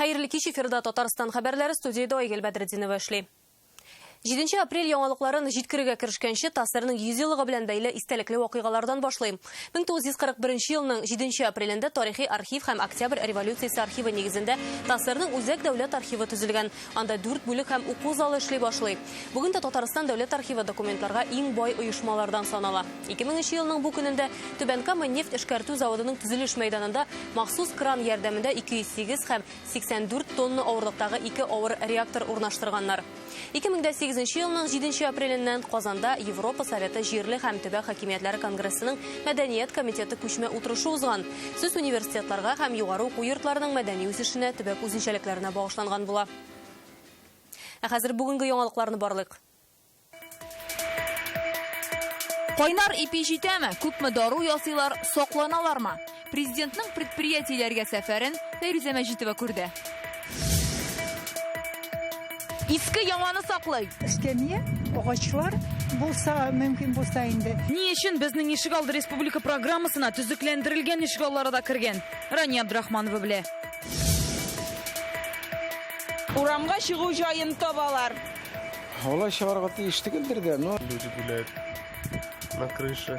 Хәерле кич, эфирда Татарстан хәбәрләре, студиядә Айгөл Бәдретдинова эшли. 7 апрель яңалыкларын җиткерергә керешкәнче ТАССРның 100 еллыгы белән бәйле истәлекле вакыйгалардан башлыйм. 1941 елның 7 апрелендә тарихи архив һәм Октябрь революциясе архивы нигезендә ТАССРның Үзәк дәүләт архивы төзелгән. Анда 4 бүлек һәм уку залы эшли башлый. Бүген дә Татарстан дәүләт архивы документларга иң бай оешмалардан санала. 2000 елның бу көнендә Түбән Кама нефть эшкәртү заводының төзелеш мәйданында махсус кран ярдәмендә 208 һәм 84 тонна авырлыктагы ике авыр реактор урнаштырганнар. 2008 елның 7 апреленнән Казанда Европа Советы җирле һәм төбәк хакимиятләре конгрессының Мәдәният комитеты күчмә утырышы узган. Сүз университетларга һәм югары уку йортларының мәдәни үсешенә, төбәк үзенчәлекләренә багышланган була. Ә хәзер бүгенге яңалыкларны барлыйк. Кайнар ипи җитәме? Күпме дару ясыйлар, сакланалармы? Президентның предприятиеләргә сәфәрен Фәйрүзә Мәҗитова күрде. Иске яңаны саклый. Эскәмия, агачлар булса, мөмкин булса инде. Ни өчен безнең ишегалды республика программасына төзекләндерелгән ишегаллары да кергән? Рания Абдрахманова белә. Урамга чыгу җаен табалар. Алай чыгарга тиеш түгелдер дә, но... Люди гуляют на крыше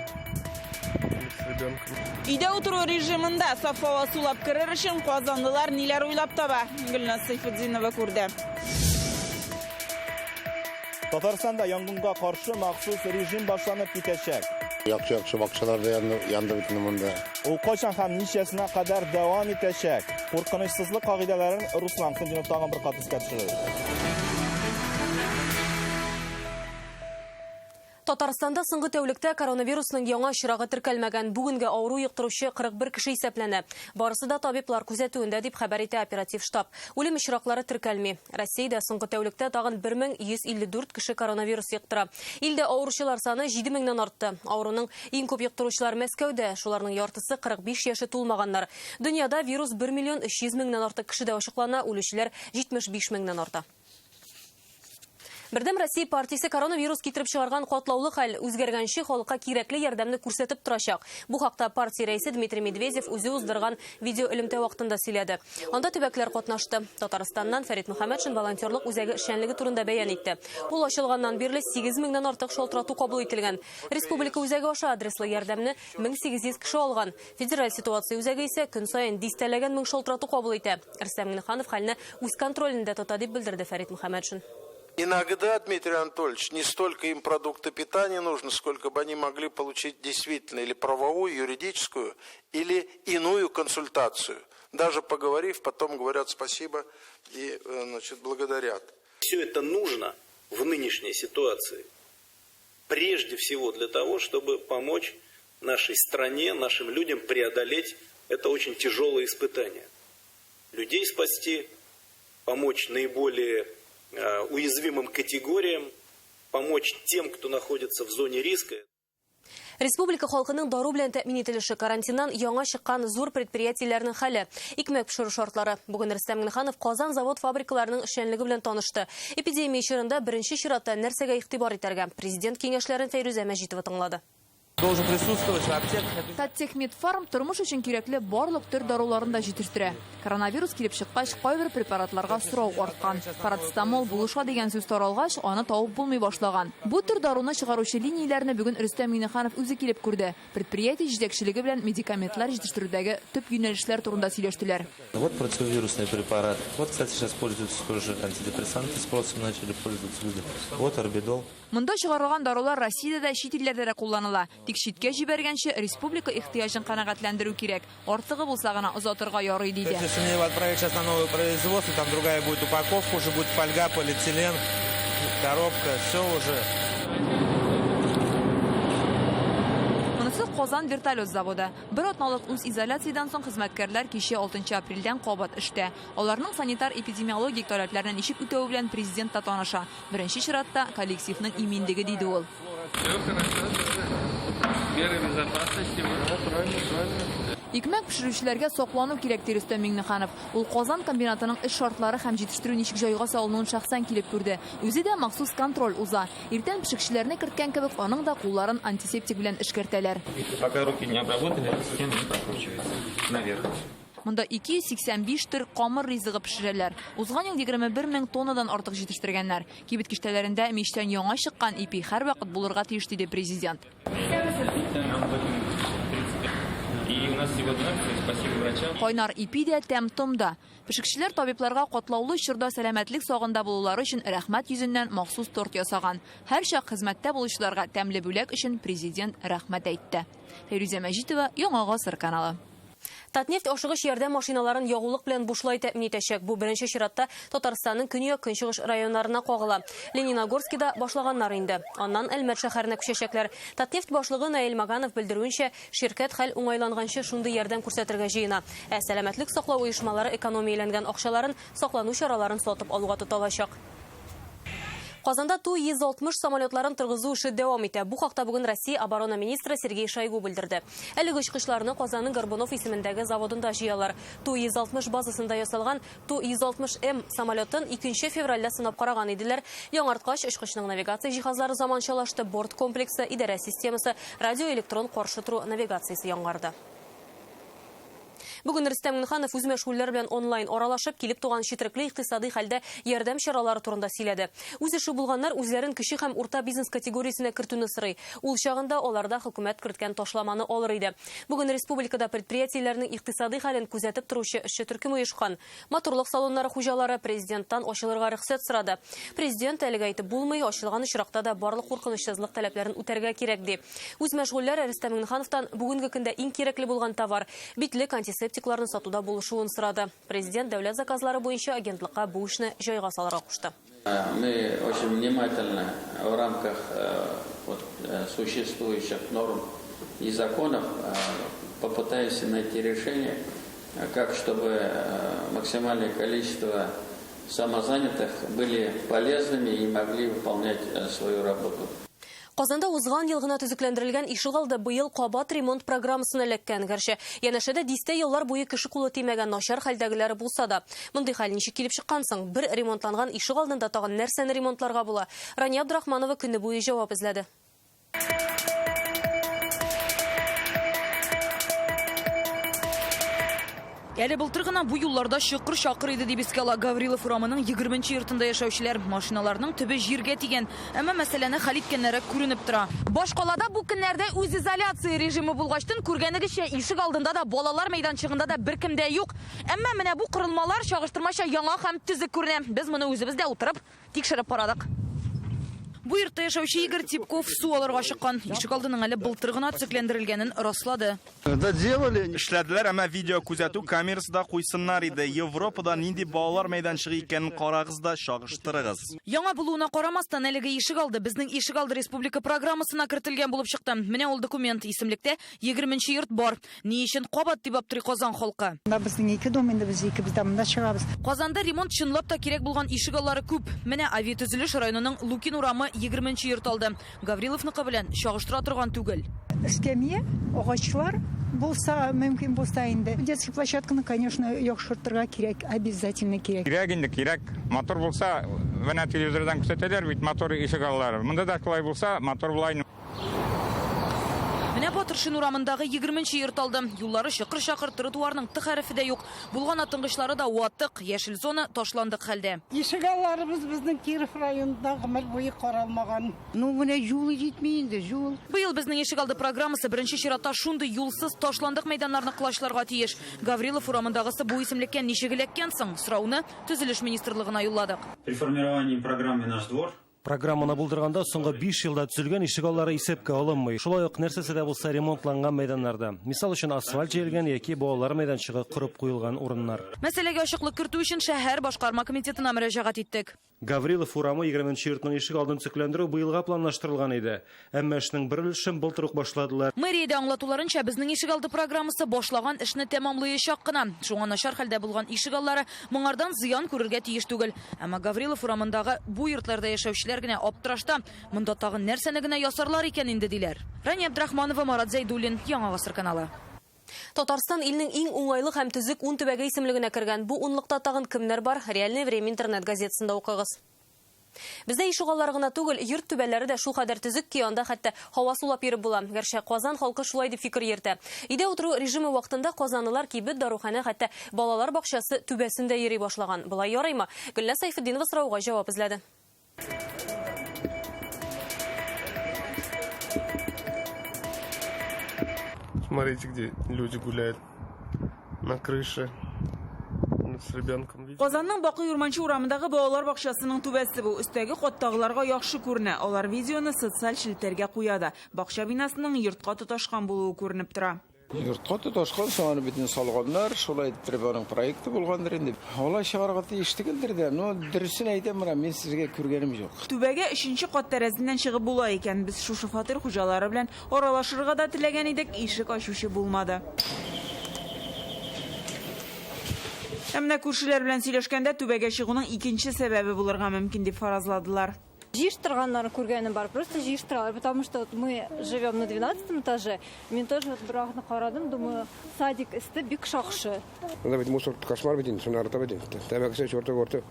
с ребенком. Өйдә утыру режимында саф һава сулап керер өчен казанлылар ниләр уйлап таба? Гөлназ Сәйфетдинова күрде. Татарстанда янгынга каршы махсус режим башланып китәчәк. Яхшы-яхшы бакчалар да янды, янды бит инде монда. Ул кайчан һәм ничәсенә кадәр дәвам итәчәк? Куркынычсызлык кагыйдәләрен Руслан Хөсендинов тагын бер кат искә төшерер. Татарстанда соңгы тәүлектә коронавирусның яңа очрагы теркәлмәгән. Бүгенгә авыру йоктыручы 41 кеше исәпләнә. Барысы да табиблар күзәтүендә, дип хәбәр итә оператив штаб. Үлем очраклары теркәлми. Россиядә соңгы тәүлектә тагын 1154 кеше коронавирус йоктыра. Илдә авыручылар саны 7000-нән артты. Авыруның иң күп йоктыручылар Мәскәүдә, шуларның яртысы 45 яше тулмаганнар. Дөньяда вирус 1 миллион 300 меңнән артык кешедә ачыклана, үлүчеләр 75 меңнән арта. Бердәм Россия партиясе коронавирус китереп чыгарган катлаулы хәл үзгәргәнче халыкка кирәкле ярдәмне күрсәтеп торачак. Бу хакта партия рәисе Дмитрий Медведев үзе уздырган видеоэлемтә вакытында сөйләде. Анда төбәкләр катнашты. Татарстаннан Фәрит Мөхәммәтшин волонтерлык үзәге эшчәнлеге турында бәян итте. Ул ачылганнан бирле 8 меңнән артык шалтырату кабул ителгән. Республика үзәге аша адреслы ярдәмне 1800 кеше алган. Федераль ситуация үзәге исә көн саен дистәләгән мең шалтырату кабул итә. Рөстәм Миңнеханов хәлне үз контролендә тота, дип белдерде Фәрит Мөхәммәтшин. Иногда, Дмитрий Анатольевич, не столько им продукты питания нужно, сколько бы они могли получить действительно или правовую, юридическую, или иную консультацию. Даже поговорив, потом говорят спасибо и, значит, благодарят. Все это нужно в нынешней ситуации. Прежде всего для того, чтобы помочь нашей стране, нашим людям преодолеть это очень тяжелое испытание. Людей спасти, помочь наиболее уязвимым категориям, помочь тем, кто находится в зоне риска. Республика халкының дару белән тәэмин ителеше, карантиннан яңа чыккан зур предприятиеләрнең хәле, икмәк пешерү шартлары. Бүген Рөстәм Миңнеханов Казан завод-фабрикаларының эшчәнлеге белән танышты. Эпидемия чорында беренче чиратта нәрсәгә игътибар итәргә? Президент киңәшләрен Фәйрүзә Мәҗитова тыңлады. Должен присутствовать в аптеках. Таттехмедфарм тормыш өчен кирәкле барлык төр даруларын да җитештерә. Коронавирус килеп чыккач, кайбер препаратларга сорау арткан. Парацетамол булыша дигән сүз таралгач, аны табып булмый башлаган. Бу төр даруны чыгаручы линияләрне бүген Рөстәм Миңнеханов үзе килеп күрде. Предприятие җитәкчелеге белән медикаментлар җитештерүдәге төп юнәлешләр турында сөйләштеләр. Вот противовирусный препарат. Вот, кстати, сейчас пользуются тоже антидепрессанты, спросом начали пользоваться люди. Вот орбидол. Монда чыгарылган дарулар Россиядә дә, чит илләрдә дә кулланыла. Тик читкә җибәргәнче, республика ихтыяҗын канәгатьләндерү кирәк. Артыгы булса гына озатырга ярый, диде. Если мне его отправить сейчас на новое производство, там другая будет упаковка, уже будет фольга, полиэтилен, коробка, все уже. Монысы Казан вертолет заводы. Бер атналык үз изоляциядән соң хезмәткәрләр кичә 6 апрельдән кабат эштә. Аларның санитар-эпидемиологик таләпләрне ничек үтәве белән президент та таныша. Беренче чиратта коллективның иминлеге, диде ул. Икмәк пешерүчеләргә саклану кирәк, ди Рөстәм Миңнеханов. Ул Казан комбинатының эш шартлары һәм җитештерү ничек җайга салынуын шәхсән килеп күрде. Үзе дә махсус контроль уза. Иртән пешекчеләрне керткән кебек, аның да кулларын антисептик белән эшкәртәләр. Пока руки не обработали, схема не прокручивается наверх. Монда 285 төр камыр ризыгы пешерәләр. Узган ел 21 мең тоннадан артык җитештергәннәр. Кибет киштәләрендә мичтән яңа чыккан ипи һәрвакыт булырга тиеш, диде президент. Кайнар ипи дә, тәм-том да. Пешекчеләр табибларга катлаулы чорда сәламәтлек сагында булулары өчен рәхмәт йөзеннән махсус торт ясаган. Һәрчак хезмәттә булучыларга тәмле бүләк өчен президент рәхмәт әйтте. Фәйрүзә Мәҗитова, Яңа гасыр каналы. Татнефть ашыгыч ярдәм машиналарын ягулык белән бушлай тәэмин итәчәк. Бу беренче чиратта Татарстанның көньяк-көнчыгыш районнарына кагыла. Лениногорскида башлаганнар инде. Аннан Әлмәт шәһәренә күчәчәкләр. Татнефть башлыгы Наил Маганов белдерүенчә, ширкәт хәл уңайланганчы шундый ярдәм күрсәтергә җыена. Ә сәламәтлек саклау оешмалары экономияләнгән акчаларын саклану чараларын сатып алуга тота алачак. Казанда Ту-160 самолетларын торгызу эше дәвам итә. Бу хакта бүген Россия оборона министры Сергей Шойгу белдерде. Әлеге очкычларны Казанның Горбунов исемендәге заводында җыялар. Ту-160 базасында ясалган Ту-160М самолетын 2 февральдә сынап караган иделәр. Яңарткач, очкычның навигация җиһазлары заманчалашты, борт комплексы, идарә системасы, радиоэлектрон каршы тору навигациясе яңарды. Бүген Рөстәм Миңнеханов үзмәшгульләр белән онлайн аралашып, килеп туган четерекле икътисадый хәлдә ярдәм чаралары турында сөйләде. Үз эше булганнар үзләрен кече һәм урта бизнес категориясенә кертүне сорый. Ул чагында алар да хөкүмәт керткән ташламаны алыр иде. Бүген республикада предприятиеләрнең икътисадый хәлен күзәтеп торучы эшче төркем оешкан. Матурлык салоннары хуҗалары президенттан ачылырга рөхсәт сорады. Президент әлегә әйтеп булмый, ачылган очракта да барлык куркынычсызлык таләпләрен үтәргә кирәк, ди. Үзмәшгульләр Рөстәм Миңнехановтан бүгенге көндә иң кирәкле булган товар, битлек, антисептикларны сатуда булышуын сорады. Президент дәүләт заказлары буенча агентлыкка бу эшне җайга салырга кушты. Мы очень внимательно в рамках вот существующих норм и законов попытаемся найти решение, как чтобы максимальное количество самозанятых были полезными и могли выполнять свою работу. Казанда узган ел гына төзекләндерелгән ишегалды быел кабат ремонт программасына эләккән. Гәрчә янәшәдә дистә еллар буе кеше кулы тимәгән начар хәлдәгеләре булса да. Мондый хәл ничек килеп чыккан соң? Бер ремонтланган ишегалдында тагын нәрсәне ремонтларга була? Рания Абдрахманова көне буе җавап эзләде. Әле былтыр гына бу юлларда чокыр-чакыр иде, дип искә ала Гаврилов урамының 20 йортында яшәүчеләр. Машиналарның төбе җиргә тигән. Әмма мәсьәләне хәл иткәннәре күренеп тора. Башкалада бу көннәрдә үзизоляция режимы булгачтын, күргәнегезчә, ишек алдында да, балалар мәйданчыгында да беркем дә юк. Әмма менә бу корылмалар чагыштырмача яңа һәм төзек күренә. Без моны үзебез дә утырып тикшереп карадык. Бу йортта яшәүче Игорь Типков су алырга чыккан. Ишек алдының әле былтыр гына төзекләндерелгәнен раслады. Доделали. Эшләделәр, әмма видеокүзәтү камерасы да куйсыннар иде. Европада нинди балалар мәйданчыгы икәнен карагыз да чагыштырыгыз. Яңа булуына карамастан, әлеге ишегалды Безнең ишегалды республика программасына кертелгән булып чыкты. Менә ул документ. Исемлектә 20 нче йорт бар. Ни өчен кабат дип аптырый Казан халкы. Монда безнең ике дом инде, без икебез дә монда чыгабыз. Казанда ремонт чынлап та кирәк булган ишегаллары күп. Менә Авиатөзелеш районының Лукин урамы 20 нче йорт алды. Гавриловныкы белән чагыштыра торган түгел. Эскәмия, агачлар булса, мөмкин булса инде. Детский площадканы, конечно, яхшыртырга кирәк, обязательно кирәк. Кирәк инде, кирәк. Матур булса, менә телевизордан күрсәтәләр бит матур ишегаллары. Монда да шулай булса, матур була инде. Менә Батыршин урамындагы 20 нче йорт алды. Юллары чокыр-чакыр, тротуарның Т хәрефе дә юк. Булган атынгычлары да ватык, яшел зона ташландык хәлдә. Ишегалларыбыз безнең Киров районында гомер буе каралмаган. Ну, менә юл җитми инде, юл. Быел Безнең ишегалды программасы беренче чиратта шундый юлсыз, ташландык мәйданнарны колачларга тиеш. Гаврилов урамындагысы бу исемлеккә ничек эләккән соң? Сорауны Төзелеш министрлыгына юлладык. При формировании программы «Наш двор» Программаны булдырганда соңгы 5 елда төзелгән ишегаллары исәпкә алынмый. Шулай ук нәрсәсе дә булса ремонтланган мәйданнарда. Мисал өчен, асфальт җәелгән яки балалар мәйданчыгы корып куелган урыннар. Мәсьәләгә ачыклык кертү өчен шәһәр башкарма комитетына мөрәҗәгать иттек. Гаврилов урамы 20 нче йортның ишек алдын төзекләндерү быелга планлаштырылган иде. Әмма эшнең бер өлешен былтыр ук башладылар. Мэриядә аңлатуларынча, Безнең ишегалды программасы башлаган эшне тәмамлыячак кына. Шуңа начар хәлдә булган ишегаллары моңардан зыян күрергә тиеш түгел. Әмма Гаврилов урамындагы бу йортларда яшәүчеләр генә аптырашта, монда тагын нәрсәне генә ясарлар икән инде, диләр. Рания Абдрахманова, Марат Зәйдуллин, Яңа гасыр каналы. Татарстан илнең иң уңайлы һәм төзек ун төбәге исемлегенә кергән. Бу унлыкта тагын кемнәр бар? Реальное время интернет газетасында укыгыз. Бездә ишегаллары гына түгел, йорт түбәләре дә шулкадәр төзек ки, анда хәтта һава сулап йөреп була. Гәрчә Казан халкы шулай дип фикер йөртә. Өйдә утыру режимы вакытында казанлылар кибет, даруханә, хәтта балалар бакчасы түбәсендә йөри башлаган. Болай ярыймы? Гөлназ Сәйфетдинова сорауга җавап эзләде. Смотрите, где люди гуляют. На крыше. С ребенком. Видите? Казанның Бакый Урманчы урамындагы балалар бакчасының түбәсе бу. Өстәге каттагыларга яхшы күренә. Алар видеоны социаль челтәргә куя да. Бакча бинасының йортка тоташкан булуы күренеп тора. Йортка тоташкан соң аны бөтен салганнар, шулай иттереп аның проекты булгандыр инде. Алай чыгарга тиеш түгелдер дә, но дөресен әйтәм менә, мин сезгә күргәнем юк. Түбәгә өченче кат тәрәзеннән чыгып була икән. Без шушы фатир хуҗалары белән аралашырга да теләгән идек, ишек ачучы булмады. Ә менә күршеләр белән сөйләшкәндә түбәгә чыгуның икенче сәбәбе булырга мөмкин дип фаразладылар. Җыештырганнарын күргәнем бар, просто җыештыралар, потому что вот мы живем на 12 этаже, мин тоже вот бер вакытны карадым, думаю, садик өсте бик шакшы. Монда бит мусор кошмар бит инде, шуны арыта бит инде. Тәмәкесе, чорты, горты.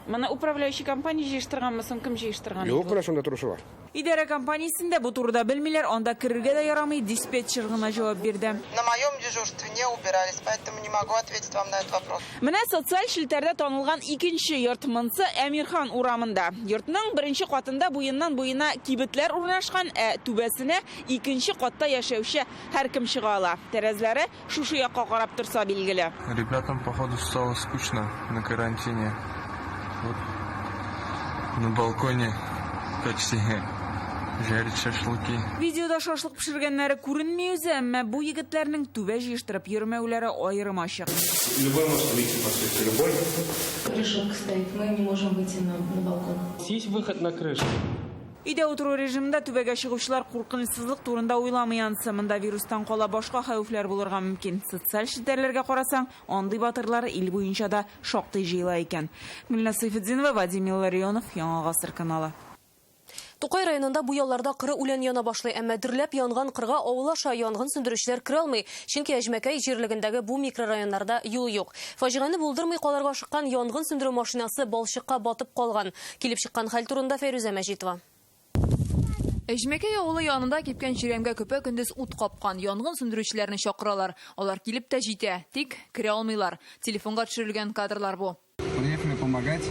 Моны управляющий компания җыештырганмы соң, кем җыештырган? Юк, менә шунда торучы бар. Идарә компаниясендә бу турыда белмиләр, анда керергә дә ярамый, диспетчер гына җавап бирде. На моем дежурстве не убирались, поэтому не могу ответить вам на этот вопрос. Менә социаль челтәрдә танылган икенче йорт, монсы Әмирхан урамында. Йортның беренче катында буеннан буена кибетләр урнашкан, ә түбәсенә икенче катта яшәүче һәркем чыга ала. Тәрәзләре шушы якка карап торса билгеле. Ребятам, походу, стало скучно на карантине. Вот на балконе почти жарить шашлыки. Видеода шашлык пешергәннәре күренми үзе, әмма бу егетләрнең түбә җыештырып йөрмәүләре аерым ачык. Любой может выйти, по сути, любой. Решетка стоит, мы не можем выйти на балкон. Есть выход на крышу. Өйдә утыру режимында түбәгә чыгучылар куркынычсызлык турында уйламый ансы. Монда вирустан кала башка хәвефләр булырга мөмкин. Социаль челтәрләргә карасаң, андый батырлар ил буенча да шактый җыела икән. Гөлназ Сәйфетдинова, Вадим Илларионов, Яңа Гасыр каналы. Тукай районында бу ялларда кыры үлән яна башлый, әмма дөрләп янган кырга авыл аша янгын сүндерүчеләр керә алмый, чөнки Әҗмәкәй җирлегендәге бу микрорайоннарда юл юк. Фаҗигане булдырмый калырга ашыккан янгын сүндерү машинасы балчыкка батып калган. Килеп чыккан хәл турында Фәйрүзә Мәҗитова. Әҗмәкәй авылы янында кипкән чирәмгә көпә-көндез ут капкан. Янгын сүндерүчеләрне чакыралар. Алар килеп тә җитә, тик керә алмыйлар. Телефонга төшерелгән кадрлар бу. Приехали помогать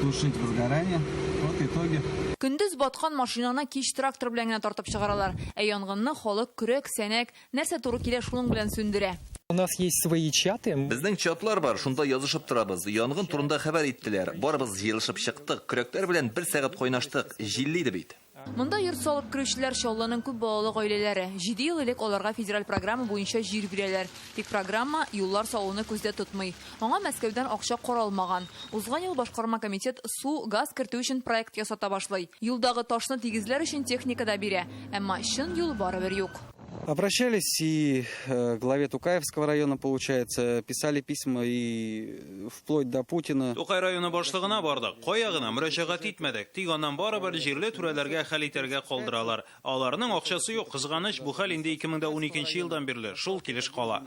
тушить возгорание. Вот итоги. Көндез баткан машинаны кич трактор белән генә тартып чыгаралар. Ә янгынны халык көрәк, сәнәк, нәрсә туры килә шуның белән сүндерә. У нас есть свои чаты. Безнең чатлар бар, шунда язышып торабыз. Янгын турында хәбәр иттеләр. Барыбыз җыелышып чыктык. Көрәкләр белән бер сәгать кайнаштык. Җилле иде бит. Монда йорт салып керүчеләр Чаллының күп балалы гаиләләре. 7 ел элек аларга федераль программа буенча җир бирәләр. Тик программа юллар салуны күздә тотмый. Аңа Мәскәүдән акча каралмаган. Узган ел башкарма комитет су, газ кертү өчен проект ясата башлый. Юлдагы ташны тигезләр өчен техника да бирә. Әмма чын юл барыбер юк. Обращались и к главе Тукаевского района, получается, писали письма и вплоть до Путина. Тукай районы башлыгына бардык. Кая гына мөрәҗәгать итмәдек. Тик аннан барыбер җирле түрәләргә хәл итәргә калдыралар. Аларның акчасы юк. Кызганыч, бу хәл инде 2012 елдан бирле шул килеш кала.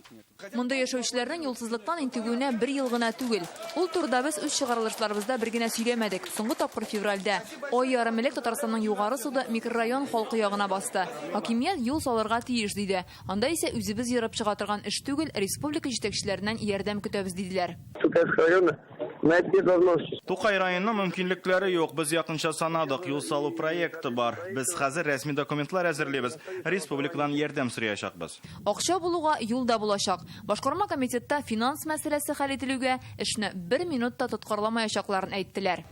Монда яшәүчеләрнең юлсызлыктан интегүенә бер ел гына түгел. Ул турыда без үз чыгарылышларыбызда бер генә сөйләмәдек. Соңгы тапкыр февральдә. Ай ярым элек Татарстанның югары суды микрорайон халкы ягына басты. Хакимият юл салырга тиеш диде. Анда исә үзебез ерып чыга торган эш түгел, республика җитәкчеләреннән ярдәм көтәбез диделәр. Тукай районының мөмкинлекләре юк. Без якынча санадык. Юл салу проекты бар. Без хәзер рәсми документлар әзерлибез. Республикадан ярдәм сораячакбыз. Акча булуга юл да булачак. Башкарма комитетта финанс мәсьәләсе хәл ителүгә эшне бер минут та тоткарламаячакларын әйттеләр.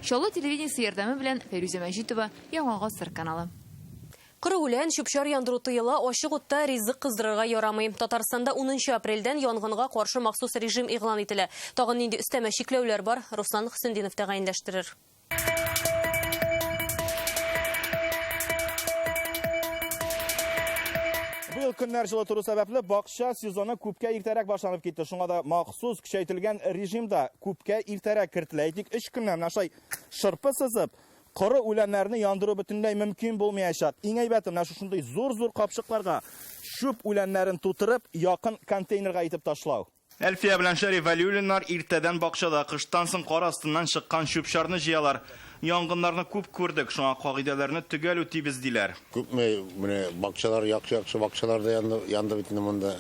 Чаллы телевидениесе ярдәме белән Фәйрүзә Мәҗитова, Яңа Гасыр каналы. Кыры үлән, чүп-чар яндыру тыела, ачык утта ризык кыздырырга ярамый. Татарстанда 10 апрельдән янгынга каршы махсус режим игълан ителә. Тагын нинди өстәмә чикләүләр бар, Руслан Хөсендинов тәгаенләштерер. Быел көннәр җылы тору сәбәпле бакча сезоны күпкә иртәрәк башланып китте. Шуңа да махсус көчәйтелгән режим да күпкә иртәрәк кертелә. Әйтик, 3 көннән менә шулай шырпы сызып, коры үләннәрне яндыру бөтенләй мөмкин булмаячак. Иң әйбәте менә шушындый зур-зур капчыкларга чүп үләннәрен тутырып, якын контейнерга итеп ташлау. Әлфия белән Шәриф Вәлиуллиннар иртәдән бакчада кыштан соң кар астыннан чыккан чүп-чарны җыялар. Янгыннарны күп күрдек, шуңа кагыйдәләрне төгәл үтибез диләр. Күпме менә бакчалар, яхшы-яхшы бакчалар да янды, янды бит инде монда.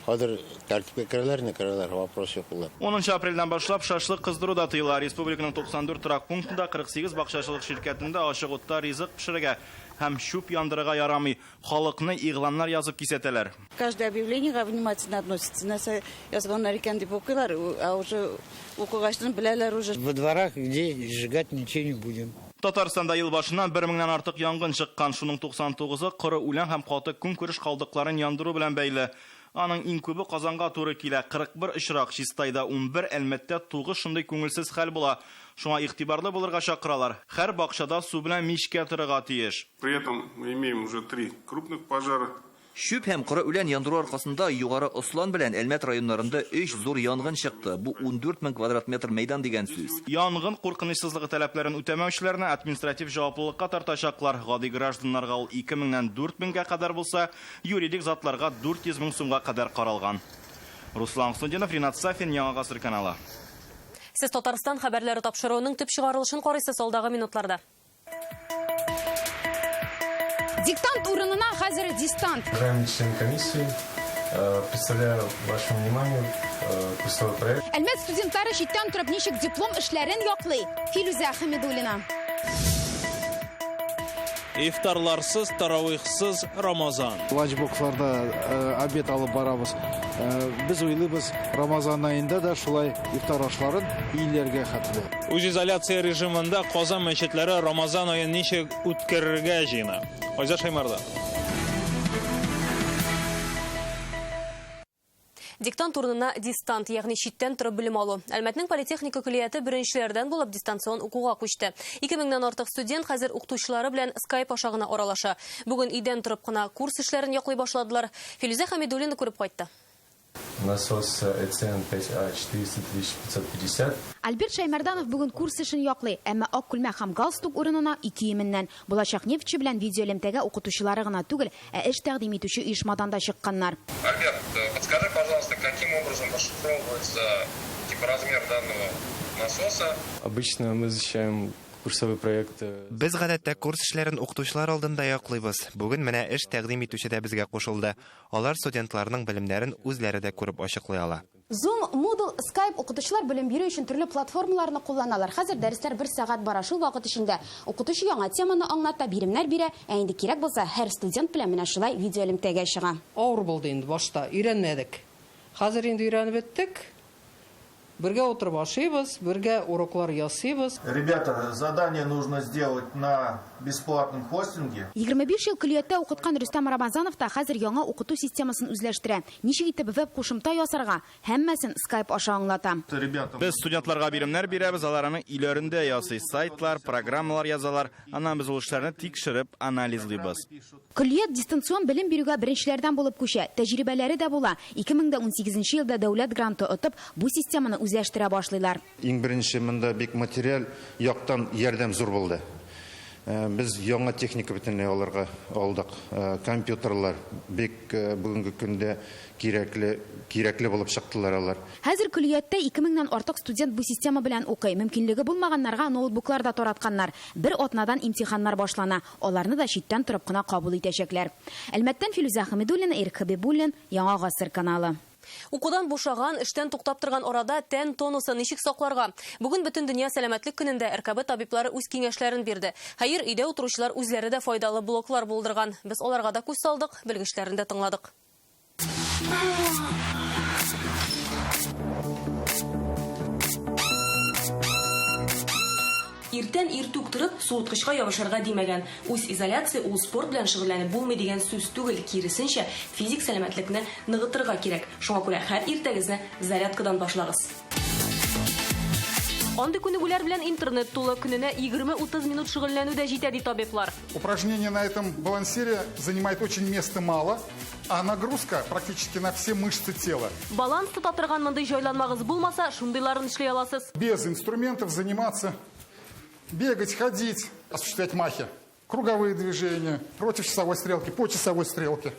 Хәзер тәртипкә керәләр, не керәләр, вопрос юк ул. 10 апрельдән башлап шашлык кыздыру да тыела. Республиканың 94 торак пунктында 48 бакчачылык ширкәтендә ачык утта ризык пешерергә һәм чүп яндырырга ярамый. Халыкны игъланнар язып кисәтәләр. Каждое объявлениега внимательно относятся. Нәрсә язганнар икән дип укыйлар, а уже укыгачтан беләләр уже. Во дворах, где сжигать ничего не будем. Татарстанда ел башыннан 1000-нән артык янгын чыккан. Шуның 99-ы коры үлән һәм каты көнкүреш калдыкларын яндыру белән бәйле. Аның иң күбе Казанга туры килә. 41 очрак, Чистайда 11, Әлмәттә 9 шундый күңелсез хәл була. Шуңа игътибарлы булырга чакыралар. Һәр бакчада су белән мичкә торырга тиеш. При этом мы имеем уже 3 крупных пожара. Чүп һәм коры үлән яндыру аркасында Югары Ослан белән Әлмәт районнарында 3 зур янгын чыкты. Бу 14 мең квадрат метр мәйдан дигән сүз. Янгын куркынычсызлыгы таләпләрен үтәмәүчеләрне административ җаваплылыкка тартачаклар. Гади гражданнарга ул 2 меңнән 4 меңгә кадәр булса, юридик затларга 400 мең сумга кадәр каралган. Руслан Хуснутдинов, Ринат Сафин, Яңа Гасыр каналы. Сез Татарстан хәбәрләре тапшыруының төп чыгарылышын карыйсыз алдагы минутларда. Диктант урынына хәзер дистант. Уважаемые члены комиссии, представляю вашему вниманию курсовой проект. Әлмәт студентлары читтән торып ничек диплом эшләрен яклый. Филүзә Хәмидуллина. Ифтарларсыз, таравихсыз Рамазан. Ланчбоксларда обед алып барабыз. Без уйлыйбыз, Рамазан аенда да шулай ифтар ашларын өйләргә хәтле. Үзизоляция режимында Казан мәчетләре Рамазан аен ничек үткәрергә җыена. Айзат Шаймардан. Диктант урынына дистант, ягъни читтән торып белем алу. Әлмәтнең политехника көллияте беренчеләрдән булып дистанцион укуга күчте. 2000-нән артык студент хәзер укытучылары белән Skype аша гына аралаша. Бүген өйдән торып кына курс эшләрен яклый башладылар. Филүзә Хәмидуллина күреп кайтты. Насос ECN 5А 400 550. Альберт Шаймарданов бүген курс эшен яклый, әмма ак күлмәк һәм галстук урынына ике киеменнән. Булачак нефтьче белән видеоэлемтәгә укытучылары гына түгел, ә эш тәкъдим итүче оешмадан да чыкканнар. Альберт, подскажи, пожалуйста, каким образом расшифровывается размер данного насоса? Обычно мы защищаем курсовой проект. Без гадәттә курс эшләрен укытучылар алдында яклыйбыз. Бүген менә эш тәкъдим итүче дә безгә кушылды. Алар студентларның белемнәрен үзләре дә күреп ачыклый ала. Zoom, Moodle, Skype укытучылар белем бирү өчен төрле платформаларны кулланалар. Хәзер дәресләр 1 сәгать бара. Шул вакыт эчендә укытучы яңа теманы аңлата, биремнәр бирә, ә инде кирәк булса, һәр студент белән менә шулай видеоэлемтәгә чыга. Авыр булды инде башта, өйрәнмәдек. Хәзер инде өйрәнеп беттек. Бергә утырып ашыйбыз, бергә уроклар ясыйбыз. Ребята, задание нужно сделать на бесплатном хостинге. 25 ел көллияттә укыткан Рөстәм Рамазанов та хәзер яңа укыту системасын үзләштерә. Ничек итеп веб кушымта ясарга, һәммәсен Skype аша аңлата. Ребята, без студентларга биремнәр бирәбез, алар аны өйләрендә ясый, сайтлар, программалар язалар. Аннан без ул эшләрне тикшереп, анализлыйбыз. Көллият дистанцион белем бирүгә беренчеләрдән булып күчә. Тәҗрибәләре дә була. 2018 елда дәүләт гранты отып, бу системаны үзләштерә башлыйлар. Иң беренче монда бик материаль яктан ярдәм зур булды. Без яңа техника бөтенләй алырга алдык. Компьютерлар бик бүгенге көндә кирәкле булып чыктылар алар. Хәзер көллияттә 2000-нән артык студент бу система белән укый. Мөмкинлеге булмаганнарга ноутбуклар да таратканнар. Бер атнадан имтиханнар башлана. Аларны да читтән торып кына кабул итәчәкләр. Әлмәттән Филүзә Хәмидуллина, Ирек Хәбибуллин, Яңа Гасыр каналы. Укудан бушаган, эштән туктап торган арада тән тонусын ничек сакларга? Бүген бөтен дөнья сәламәтлек көнендә РКБ табиблары үз киңәшләрен бирде. Хәер, өйдә утыручылар үзләре дә файдалы блоклар булдырган. Без аларга да күз салдык, белгечләрен дә тыңладык. Иртән иртүк торып, суыткычка ябышырга димәгән. Үз изоляция ул спорт белән шөгыльләнеп булмый дигән сүз түгел, киресенчә, физик сәламәтлекне ныгытырга кирәк. Шуңа күрә һәр иртәгезне зарядкадан башлагыз. Андый күнегүләр белән интернет тулы, көненә 20-30 минут шөгыльләнү дә җитә, ди табиблар. Упражнение на этом балансире занимает очень места мало, а нагрузка практически на все мышцы тела. Баланс тота торган мондый җайланмагыз булмаса, шундыйларын эшли аласыз. Без инструментов заниматься, бегать, ходить, осуществлять махи, круговые движения, против часовой стрелки, по часовой стрелке.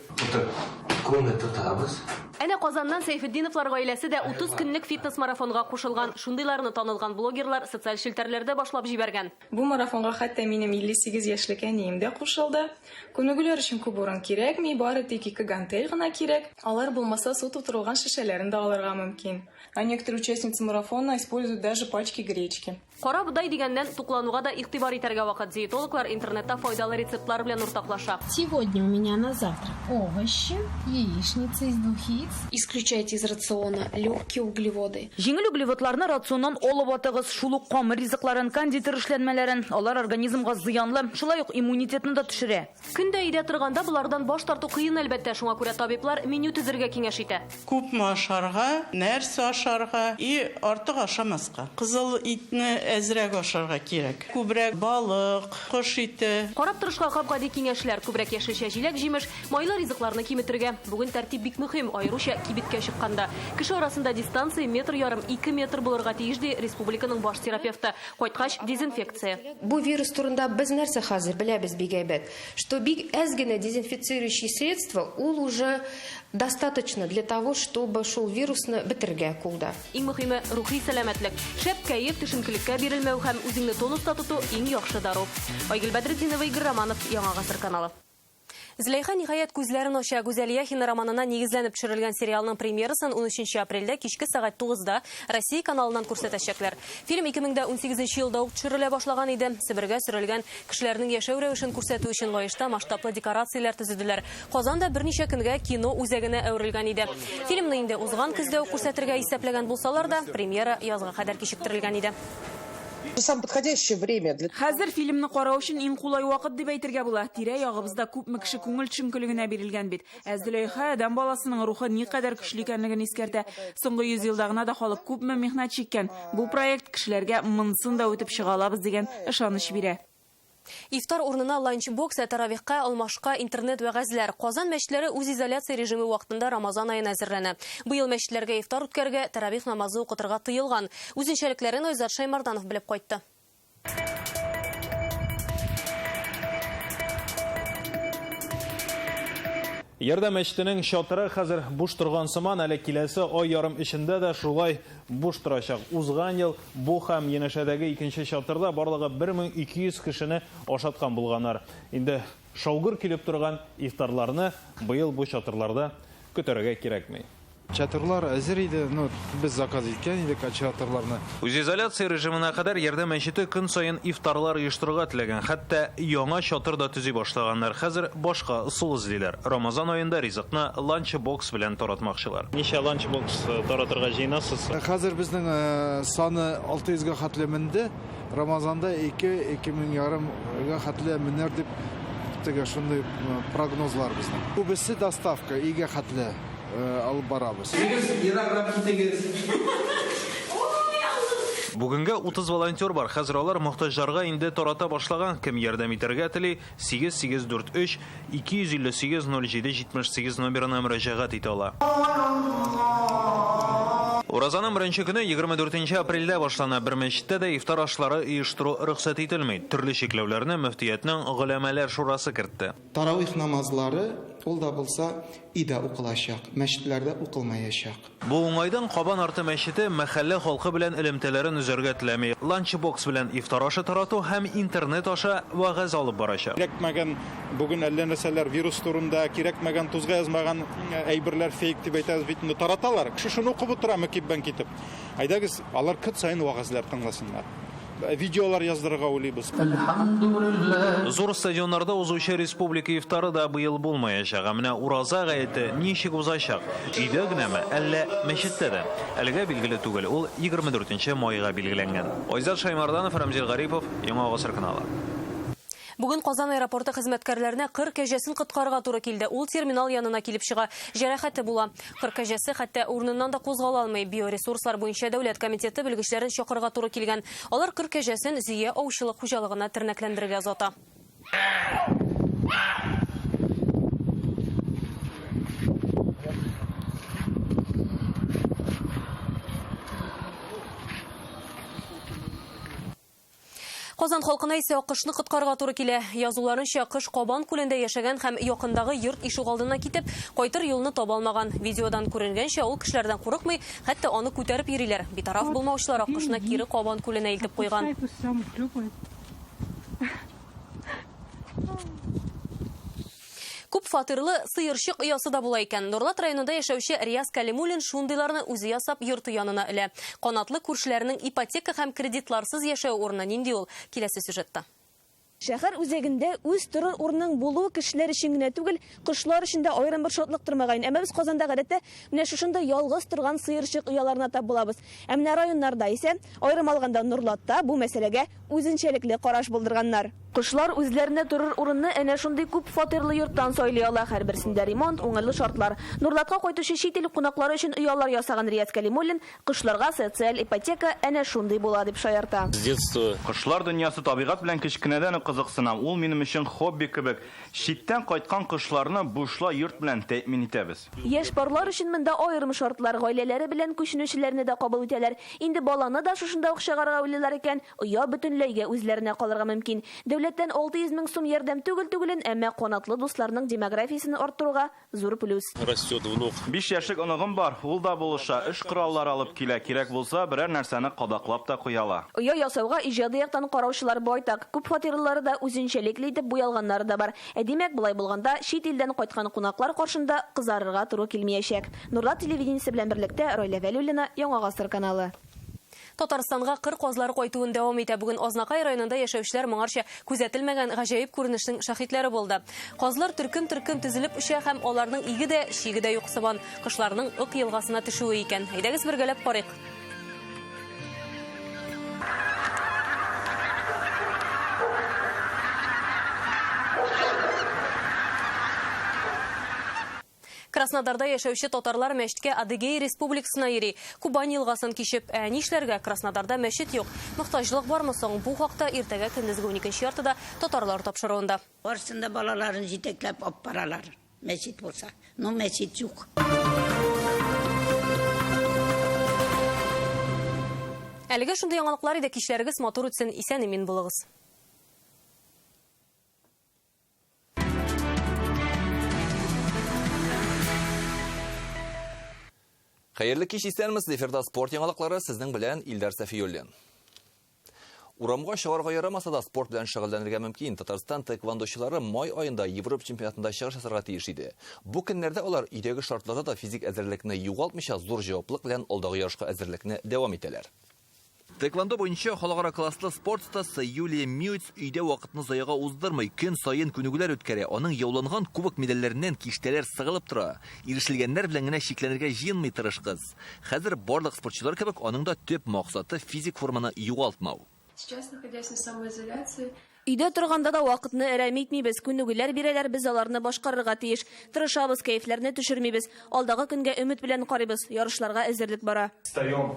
Әнә Казаннан Сәйфетдиновлар гаиләсе дә 30 көнлек фитнес-марафонга кушылган. Шундыйларны танылган блогерлар социаль челтәрләрдә башлап җибәргән. Бу марафонга хәтта минем 58 яшьлек әнием дә кушылды. Күнегүләр өчен күп урын кирәкми, бары тик ике гантель гына кирәк. Алар булмаса, су тутырылган шешәләрен дә алырга мөмкин. А некоторые участницы марафона используют даже пачки гречки. Кара бодай дигәннән, туклануга да игътибар итәргә вакыт. Диетологлар интернетта файдалы рецептлар белән уртаклаша. Сегодня у меня на завтрак овощи, яичница из двух яиц. Исключайте из рациона легкие углеводы. Җиңел углеводларны рационнан алып атыгыз. Шул ук камыр ризыкларын, кондитер эшләнмәләрен. Алар организмга зыянлы. Шулай ук иммунитетны да төшерә. Көн дә өйдә торганда болардан баш тарту кыен, әлбәттә. Шуңа күрә табиблар меню төзергә киңәш итә. Күпме ашарга, нәрсә ашарга и артык ашамаска. Кызыл итне әзрәк ашарга кирәк. Күбрәк балык, кош ите. Карап торышка гап-гади киңәшләр. Күбрәк яшелчә, җиләк-җимеш, майлы ризыкларны киметергә. Бүген тәртип бик мөһим, аеруча кибеткә чыкканда. Кеше арасында дистанция метр ярым, ике метр булырга тиеш, ди республиканың баш терапевты. Кайткач, дезинфекция. Бу вирус турында без нәрсә хәзер беләбез бик әйбәт, что бик әз генә дезинфицирующие средства ул уже достаточно для того, чтобы шул вирусны бетерергә кулда. Иң мөһиме рухи сәламәтлек. Шәп кәеф, төшенкелеккә бирелмәү һәм үзеңне тонуста тоту иң яхшы дару. Айгөл Бәдретдинова, Игорь Романов, Яңа Гасыр каналы. Зөләйха ниһаять күзләрен ача. Гүзәл Яхина романына нигезләнеп төшерелгән сериалның премьерасын 13 апрельдә кичке сәгать 9-да Россия каналыннан күрсәтәчәкләр. Фильм 2018 елда ук төшерелә башлаган иде. Себергә сөрелгән кешеләрнең яшәү рәвешен күрсәтү өчен Лаешта масштаблы декорацияләр төзеделәр. Казанда берничә көнгә кино үзәгенә әверелгән иде. Фильмны инде узган көздә үк күрсәтергә исәпләгән булсалар да, премьера язга кадәр кичектерелгән иде. Самое подходящее время для Хәзер фильмны карау өчен иң кулай вакыт дип әйтергә була. Тирә-ягыбызда күпме кеше күңел төшенкелегенә бирелгән бит. Ә Зөләйха адәм баласының рухы никадәр көчле икәнлеген искәртә. Соңгы 100 елда гына да халык күпме михнәт чиккән. Бу проект кешеләргә монысын да үтеп чыга алабыз дигән ышаныч бирә. Ифтар урынына ланчбокс, ә таравихка алмашка интернет вәгазьләр. Казан мәчетләре үзизоляция режимы вакытында Рамазан аена әзерләнә. Быел мәчетләргә ифтар үткәрергә, таравих намазы укытырга тыелган. Үзенчәлекләрен Айзат Шаймарданов белеп кайтты. Ярдәм мәчетенең чатыры хәзер буш торган сыман, әле киләсе ай ярым эчендә дә шулай буш торачак. Узган ел бу һәм янәшәдәге икенче чатырда барлыгы 1200 кешене ашаткан булганнар. Инде шаугыр килеп торган ифтарларны быел бу чатырларда көтәргә кирәкми. Чатырлар әзер иде, без заказ иткән идек чатырларны. Үзизоляция режимына кадәр Ярдәм мәчете көн саен ифтарлар оештырырга теләгән, хәтта яңа чатыр да төзи башлаганнар. Хәзер башка ысул эзлиләр. Рамазан аенда ризыкны ланчбокс белән таратмакчылар. Ничә ланчбокс таратырга җыенасыз? Хәзер безнең саны 600-гә хәтле менде. Рамазанда ике мең ярымга хәтле менәр дип теге шундый прогнозлар безнең. Күбесе доставка өйгә хәтле алып барабыз. Бүгенгә 30 волонтер бар. Хәзер алар мохтаҗларга инде тарата башлаган. Кем ярдәм итәргә тели, сигез сигез дүрт өч, ике йөз илле сигез ноль җиде җитмеш сигез номерына мөрәҗәгать итә ала. Уразаның беренче көне егерме дүртенче апрельдә башлана. Бер мәчеттә дә ифтар ашлары оештыру рөхсәт ителми. Төрле чикләүләрне мөфтиятнең голәмәләр шурасы кертте. Таравих намазлары ул да булса өйдә укылачак, мәчетләрдә укылмаячак. Бу уңайдан Кабан арты мәчете мәхәллә халкы белән элемтәләрен өзәргә теләми. Ланчбокс белән ифтар ашы тарату һәм интернет аша вәгазь алып барачак. Кирәкмәгән бүген әллә нәрсәләр вирус турында, кирәкмәгән тузга язмаган әйберләр фейк дип әйтәбез бит инде, тараталар. Кеше шуны укып утыра, мөкиббән китеп. Әйдәгез, алар көн саен вәгазьләр тыңласыннар. Видеолар яздырырга уйлыйбыз. Әлхәмдүлилләһ. Зур стадионнарда узучы республика ифтары да быел булмаячак. Ә менә ураза гаете ничек узачак? Өйдә генәме, әллә мәчеттә дә? Әлегә билгеле түгел. Ул егерме дүртенче майга билгеләнгән. Айзат Шаймарданов, Рамзил Гарипов, Яңа Гасыр каналы. Бүген Казан аэропорты хезмәткәрләренә кыр кәҗәсен коткарырга туры килде. Ул терминал янына килеп чыга. Җәрәхәте була. Кыр кәҗәсе хәтта урыныннан да кузгала алмый. Биоресурслар буенча дәүләт комитеты белгечләрен чакырырга туры килгән. Алар кыр кәҗәсен Зөя аучылык хуҗалыгына тернәкләндерергә озата. Казан халкына исә аккошны коткарырга туры килә. Язуларынча, кош Кабан күлендә яшәгән һәм якындагы йорт ишегалдына китеп, кайтыр юлны таба алмаган. Видеодан күренгәнчә, ул кешеләрдән курыкмый, хәтта аны күтәреп йөриләр. Битараф булмаучылар аккошны кире Кабан күленә илтеп куйган. Күп фатирлы сыерчык оясы да була икән. Нурлат районында яшәүче Рияз Кәлимуллин шундыйларны үзе ясап йорты янына элә. Канатлы күршеләренең ипотека һәм кредитларсыз яшәү урыны нинди ул? Киләсе сюжетта. Шәһәр үзәгендә үз торыр урының булу кешеләр өчен генә түгел, кошлар өчен дә аерым бер шатлыктыр мөгаен. Әмма без Казанда гадәттә менә шушындый ялгыз торган сыерчык ояларына тап булабыз. Ә менә районнарда исә, аерым алганда Нурлатта бу мәсьәләгә үзенчәлекле караш булдырганнар. Кошлар үзләренә торыр урынны әнә шундый күп фатирлы йорттан сайлый ала. Һәрберсендә ремонт, уңайлы шартлар. Нурлатка кайтучы чит ил кунаклары өчен оялар ясаган Рияз Кәлимуллин, кошларга социаль ипотека әнә шундый була, дип шаярта. С детства. Кошлар дөньясы, табигать белән кечкенәдән үк кызыксынам. Ул минем өчен хобби кебек. Читтән кайткан кошларны бушлай йорт белән тәэмин итәбез. Яшь парлар өчен монда аерым шартлар, гаиләләре белән күченүчеләрне дә кабул итәләр. Инде баланы да шушында ук чыгарырга уйлыйлар икән, Оя бөтенләйгә үзләренә калырга мөмкин. Дәүләттән 600 мең сум ярдәм түгел түгелен, әмма канатлы дусларның демографиясен арттыруга зур плюс. Растет внук. Биш яшьлек оныгым бар, ул да булыша, эш кораллары алып килә, кирәк булса, берәр нәрсәне кадаклап та куя ала. Оя ясауга иҗади яктан караучылар байтак. Күп фатирлылары да үзенчәлекле итеп буялганнары да бар. Ә димәк, болай булганда, чит илдән кайткан кунаклар каршында кызарырга туры килмиячәк. Нурлат телевидениесе белән берлектә Райлә Вәлиуллина, Яңа гасыр каналы. Татарстанга кыр казлары кайтуын дәвам итә. Бүген Азнакай районында яшәүчеләр моңарча күзәтелмәгән гаҗәеп күренешнең шаһитләре булды. Казлар төркем-төркем тезелеп оча һәм аларның иге дә, чиге дә юк сыман. Кошларның Ык елгасына төшүе икән. Әйдәгез бергәләп карыйк. Краснодарда яшәүче татарлар мәчеткә Адыгея республикасына йөри. Кубань елгасын кичеп, ә нишләргә, Краснодарда мәчет юк. Мохтаҗлык бармы соң? Бу хакта иртәгә көндезге уникенче яртыда татарлар тапшыруында. Барысын да балаларын җитәкләп алып баралар, мәчет булса. Но мәчет юк. Әлегә шундый яңалыклар иде. Кичләрегез матур үтсен, исән-имин булыгыз. Хәерле кич, исәнмесез. Эфирда спорт яңалыклары, сезнең белән Илдар Сәфиуллин. Урамга чыгарга ярамаса да спорт белән шөгыльләнергә мөмкин. Татарстан таэквондочылары май аенда Европа чемпионатында чыгыш ясарга тиеш иде. Бу көннәрдә алар өйдәге шартларда да физик әзерлекне югалтмыйча зур җаваплылык белән алдагы ярышка әзерлекне дәвам итәләр. Таэквондо буенча халыкара класслы спорт остасы Юлия Мюйц өйдә вакытны заяга уздырмый, көн саен күнегүләр үткәрә. Аның яуланган кубок медальләреннән киштәләр сыгылып тора. Ирешелгәннәр белән генә чикләнергә җыенмый тырыш кыз. Хәзер барлык спортчылар кебек аның да төп максаты физик форманы югалтмау. Сейчас, находясь на самоизоляции, Өйдә торганда да вакытны әрәм итмибез. Күнегүләр бирәләр, без аларны башкарырга тиеш. Тырышабыз, кәефләрне төшермибез. Алдагы көнгә өмет белән карыйбыз. Ярышларга әзерлек бара. Встаем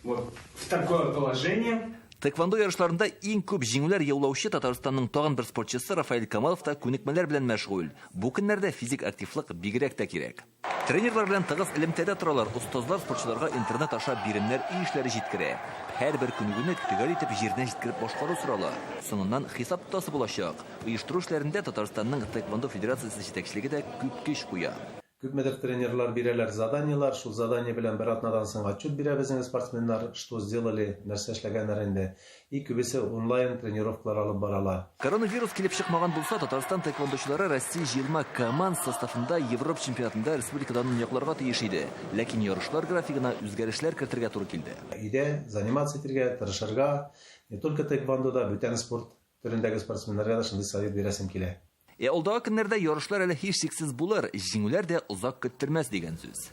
вот в такое положение. Таэквондо ярышларында иң күп җиңүләр яулаучы Татарстанның тагын бер спортчысы Рафаэль Камалов та күнекмәләр белән мәшгуль. Бу көннәрдә физик активлык бигрәк тә кирәк. Тренерлар белән тыгыз элемтәдә торалар, остазлар спортчыларга интернет аша биремнәр, өй эшләре җиткерә. Һәрбер күнегүне төгәл итеп җиренә җиткереп башкару сорала. Соңыннан хисап тотасы булачак. Оештыру эшләрендә Татарстанның Таэквондо федерациясе җитәкчелеге дә күп көч куя. Күпмедер тренерлар бирәләр заданиелар, шул задание белән бер атнадан соң отчет бирә безнең спортсменнар, что сделали, нәрсә эшләгәннәр инде. И күбесе онлайн тренировкалар алып баралар. Коронавирус килеп чыкмаган булса, Татарстан таэквондочылары Россия җыелма команд составында Европа чемпионатында республика данын якларга тиеш иде. Ләкин ярышлар графигына үзгәрешләр кертергә туры килде. Өйдә заниматься итергә, тырышырга, не только таэквондода, бүтән спорт төрендәге спортсменнарга да шундый совет бирәсем килә. Ә алдагы көннәрдә ярышлар әле һичшиксез булыр, җиңүләр дә озак көттермәс дигән сүз.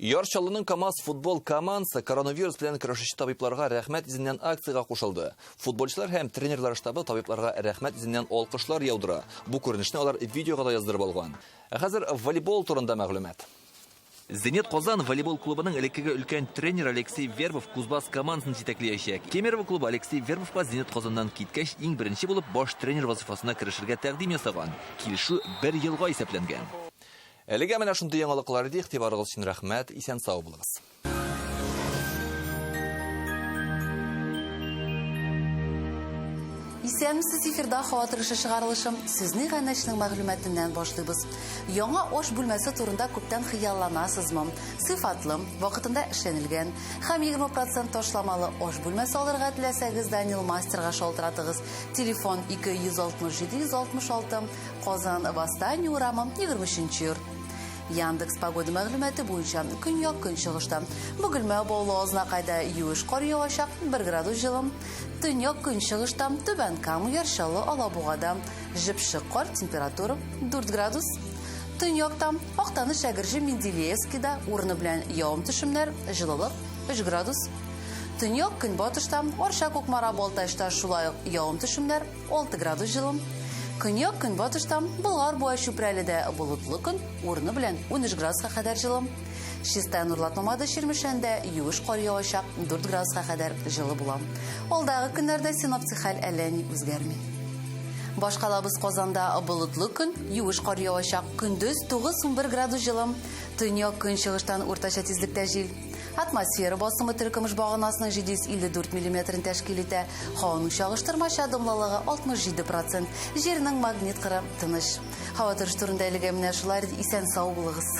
Яр Чаллының КАМАЗ футбол командасы коронавирус белән көрәшүче табибларга рәхмәт йөзеннән акциягә кушылды. Футболчылар һәм тренерлар штабы табибларга рәхмәт йөзеннән алкышлар яудыра. Бу күренешне алар видеога да яздырып алган. Ә хәзер волейбол турында мәгълүмат. Зенит Казан волейбол клубының элеккеге өлкән тренеры Алексей Вербов Кузбасс командасын җитәкләячәк. Кемерово клубы Алексей Вербовка Зенит Казаннан киткәч иң беренче булып баш тренер вазыйфасына керешергә тәкъдим ясаган. Килешү бер елга исәпләнгән. Әлегә менә шундый яңалыклар иде. Игътибарыгыз өчен рәхмәт. Исән-сау булыгыз. Исәнмесез, эфирда һава торышы чыгарылышы. Сүзне Гайнәчнең мәгълүматыннан башлыйбыз. Яңа аш бүлмәсе турында күптән хыялланасызмы? Сыйфатлы, вакытында эшләнелгән һәм 20 процент ташламалы аш бүлмәсе алырга теләсәгез, Данил Мастерга шалтыратыгыз. Телефон 267 166, Казан, Восстание урамы, 23 нче йорт. Яндекс Погода мәгълүматы буенча, көньяк-көнчыгышта, Бөгелмә, Баулы, Азнакайда юеш кар явачак, 1 градус җылы. Төньяк-көнчыгышта, Түбән Кама, Яр Чаллы, Алабугада җепшек кар, температура 4 градус. Төньякта, Актаныш, Әгерҗе, Менделеевскида урыны белән явым-төшемнәр, җылылык 3 градус. Төньяк-көнбатышта, Арча, Кукмара, Балтачта шулай ук явым-төшемнәр, 6 градус җылы. Көньяк-көнбатышта, Болгар, Буа, Чүпрәледә болытлы көн, урыны белән 13 градуска кадәр җылы. Чистай, Нурлат, Мамадыш, Чирмешәндә юеш кар явачак, 4 градуска кадәр җылы була. Алдагы көннәрдә синоптик хәл әллә ни үзгәрми. Башкалабыз Казанда болытлы көн, юеш кар явачак, көндез 9-11 градус җылы. Төньяк-көнчыгыштан уртача тизлектә җил. Атмосфера басымы теркөмеш баганасының 754 миллиметрын тәшкил итә. Һаваның чагыштырмача дымлылыгы 67 процент. Җирнең магнит кыры тыныч. Һава торышы турында әлегә менә шулар. Исән-сау булыгыз.